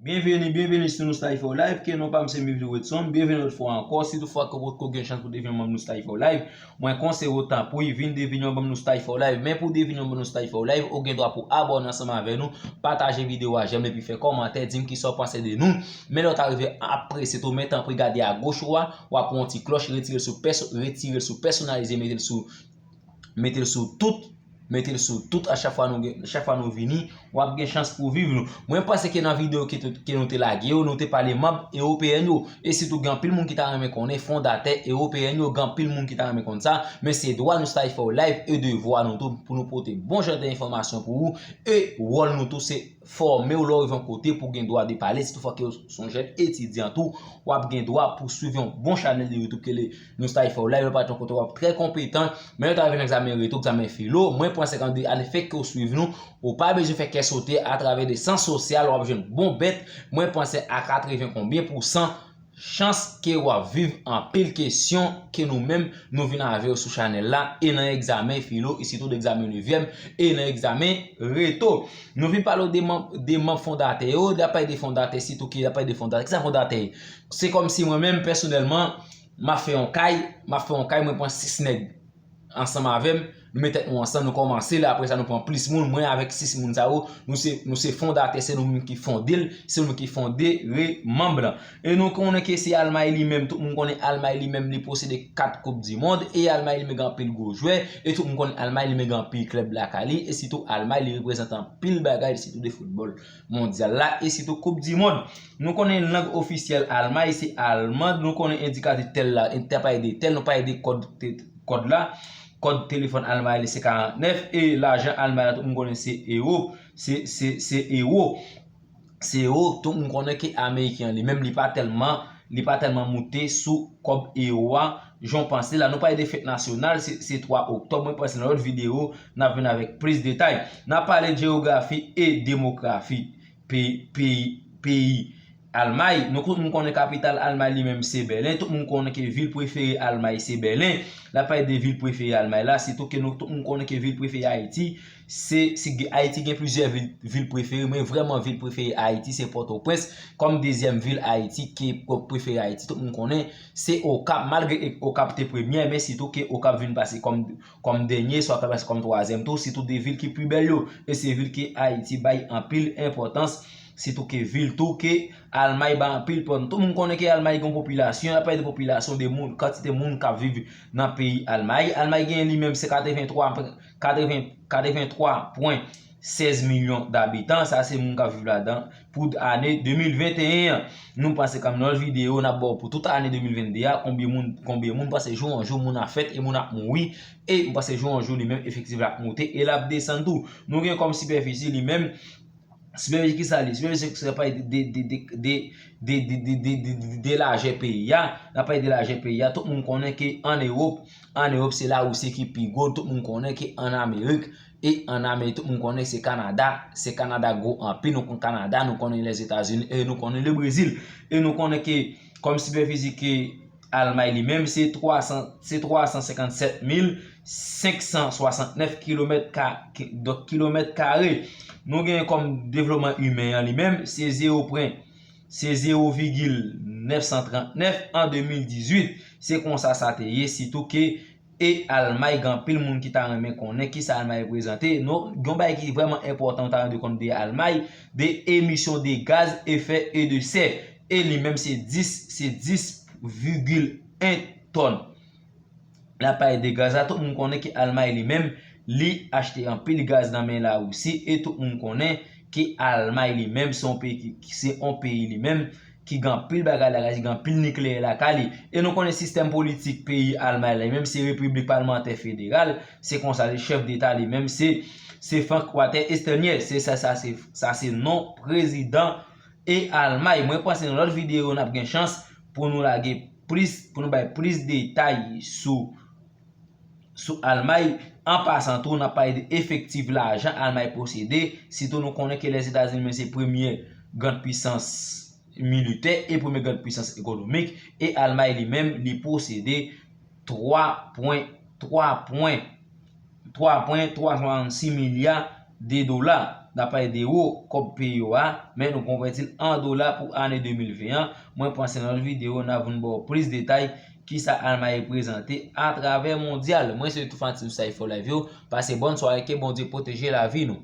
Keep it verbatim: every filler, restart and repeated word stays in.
Byenveni, byenveni sou Nou Style for Life, ke non pa m se Mivly Wedson. Byenveni yon lòt fwa ankò. Si toutfwa ke w potko gen chans pou devyen yon manm Nou Style for Life, mwen konseye w tanpri vin devyen yon manm Nou Style for Life. Men pou devyen yon manm Nou Style for Life, ou gen dwa pou abòne ansanm avè nou, pataje videyo a, j'aime epi fè kòmantè, di m kisa w panse de nou. Men lè w ta rive apresye tou, men tanpri gade agoch ou a, w ap wè yon ti klòch, retire l sou pèso-, retire l sou pèsonalize, mete l sou mete l sou tout, mete l sou tout a chak fwa nou gen, chak fwa nou vini, w ap gen chans pou viv nou. Mwen panse ke nan videyo ke, te- ke nou te lage yo, nou te pale manm ewopeyen yo. E sitou gen anpil moun ki ta renmen konnen fondatè ewopeyen yo, gen anpil moun ki ta renmen konn sa, men se dwa nou Style for Life e devwa nou tou pou nou pote bon jan de enfòmasyon pou ou. E wòl nou tou se fòme w lè w rive yon kote pou w gen dwa de pale. Si toutfwa ke w se yon jèn etidyan tou, w ap gen dwa pou swiv yon bon chanèl de YouTube ke le Nou Style for Life, lè w pa t yon kote w ap trè konpetan, men lè w ta rive nan egzamen reto, egzamen filo, mwen pran senkannde ane fèk ke w swiv nou, ou pa bezwen fè kè sote atravè de syans sosyal, w ap jwenn bon bèt, mwen panse a katreven konbyen pousan chans ke w ap viv anpil kesyon ke nou menm nou vin avè yo sou chanèl la, e nan egzamen filo, e sitou de egzamen nevyèm, e nan egzamen reto. Nou vin pale w de manm, de manm fondatè yo, lè ap pale de fondatè, sitou ke lè ap pale de fondatè. Kisa fondatè ye? Se kòmsi mwen menm, pèsonèlman, m ap fè yon kay, m ap fè yon kay, mwen pran sis nèg ansanm avè m, nou met tèt nou ansanm, nou kòmanse l, apre sa nou pran plis moun, mwen avèk sis moun sa yo, nou se, nou se fondatè, se nou menm ki fonde l, se nou menm ki fonde re manm lan. E nou konnen ke se Almay li menm, tout moun konnen Almay li menm, li posede kat koup di mond, e Almay li menm gen anpil gwo jwè, e tout moun konnen Almay li menm gen anpil klèb lakay li, e sitou Almay li reprezante anpil bagay, sitou de foutbòl mondyal la, e sitou koup di mond. Nou konnen lang ofisyèl Almay se alman, nou konnen endikatif tèl la, te pale de tèl, nou pale de kòd te- kòd la. Kòd telefòn Almay li se karant nèf, e lajan Almay la tout moun konnen se ewo, se, se, se ewo. Se ewo, tout moun konnen ke ameriken an li menm li pa tèlman, li pa tèlman moute sou kòb ewo a, jan w panse la. Nou pale de fèt nasyonal, se, se twa oktòb, mwen panse nan lòt videyo, n ap vin avèk plis detay. N ap pale jewografi e demografi peyi, peyi, peyi Almay. Nou tout moun konnen kapital Almay li menm se Bèlen. Tout moun konnen ke vil prefere Almay se Bèlen. Lè ap pale de vil prefere Almay la, sitou ke nou tout moun konnen ke vil prefere Ayiti, se, se gen- Ayiti gen plizyè vil, vil prefere, men vrèman vil prefere Ayiti se Pòtoprens. Kòm dezyèm vil Ayiti ke prefere Ayiti, tout moun konnen se Okap. Malgre Okap te premyè, men sitou ke Okap vin pase kòm, kòm dènye, swa ka pase kòm twazyèm tou, sitou de vil ki pi bèl yo. E se vil ke Ayiti bay anpil enpòtans, sitou ke vil tou ke Almay bay anpil pòn. Tout moun konnen ke Almay gen yon popilasyon, lè ap pale de popilasyon, de moun, kantite moun k ap viv nan peyi Almay. Almay genyen li menm se katreven twa, katreven, katreven twa pwen sèz milyon dabitan, sa se moun k ap viv ladan pou ane de mil venteyen an. Nou panse kòm nan lòt videyo, n ap ba w pou tout ane de mil vennde a, konbyen moun, konbyen moun, panse jou an jou, moun ap fèt e moun ap mouri, e m panse jou an jou li menm efektif la ap moute e l ap desann tou. Nou gen kòm sipèfisi li menm, sipèfisi kisa li? Sipèfisi se pa de, de, de, de, de, de, de, de, de, de lajè peyi a. N ap pale de lajè peyi a. Tout moun konnen ke an Ewòp, an Ewòp se Larisi ki pi gwo. Tout moun konnen ke an Amerik, e an Amerik, tout moun konnen se Kanada. Se Kanada gwo anpil. Nou konn Kanada, nou konnen Lèzetazini, e nou konnen Lebrezil. E nou konnen ke kòm sipèfisi ke Almay li menm, se twa san, se twa san senkannsèt mil senk san swasantnèf kilomèt ka-, ki- donk, kilomèt kare. Nou genyen kòm devlopman imen an li menm, se zewo pwen, se zewo vigil nèf san trannèf an de mil dizuit. Se konsa sa te ye, sitou ke e Almay, gen anpil moun ki ta renmen konnen kisa Almay reprezante. Nou, gen yon bagay ki vrèman enpòtan ou ta dwe konn de Almay, de emisyon de gaz efè e de sè. E li menm se dis, se dis vigil en tòn. Lè ap pale de gaz la, tout moun konnen ke Almay li menm, li achte anpil gaz nan men Larisi, e tout moun konnen ke Almay li menm, se yon peyi ki, ki- se yon peyi li menm, ki gen anpil bagay lakay li, gen anpil nikleyè lakay li. E nou konnen sistèm politik peyi Almay la, li menm se repiblik palmantè federal, se konsa li chèf deta li menm, se, se Frank Walter Steinmeier, se sa, sa se, sa se non prezidan e Almay. Mwen panse nan lòt videyo, n ap gen chans pou nou lage plis, pou nou bay plis detay sou, sou Almay. An pasan tou, n ap pale de efektif lajan Almay posede. Sitou nou konnen ke Lèzetazini menm se premye grann pisans militè e premye grann pisans ekonomik. E Almay li menm, li posede twa pwen, twa pwen, twa pwen twa swasannsis milya de dola. n ap pale de ewo, kòb peyi yo a, men nou konvèti l an dola pou ane de mil ven an. Mwen panse nan lòt videyo, n a vin ba w plis detay kisa Almay reprezante atravè mondyal. Mwen se Toufan Team Cypher Live yo. Pase bòn sware, ke Bondye pwoteje lavi nou.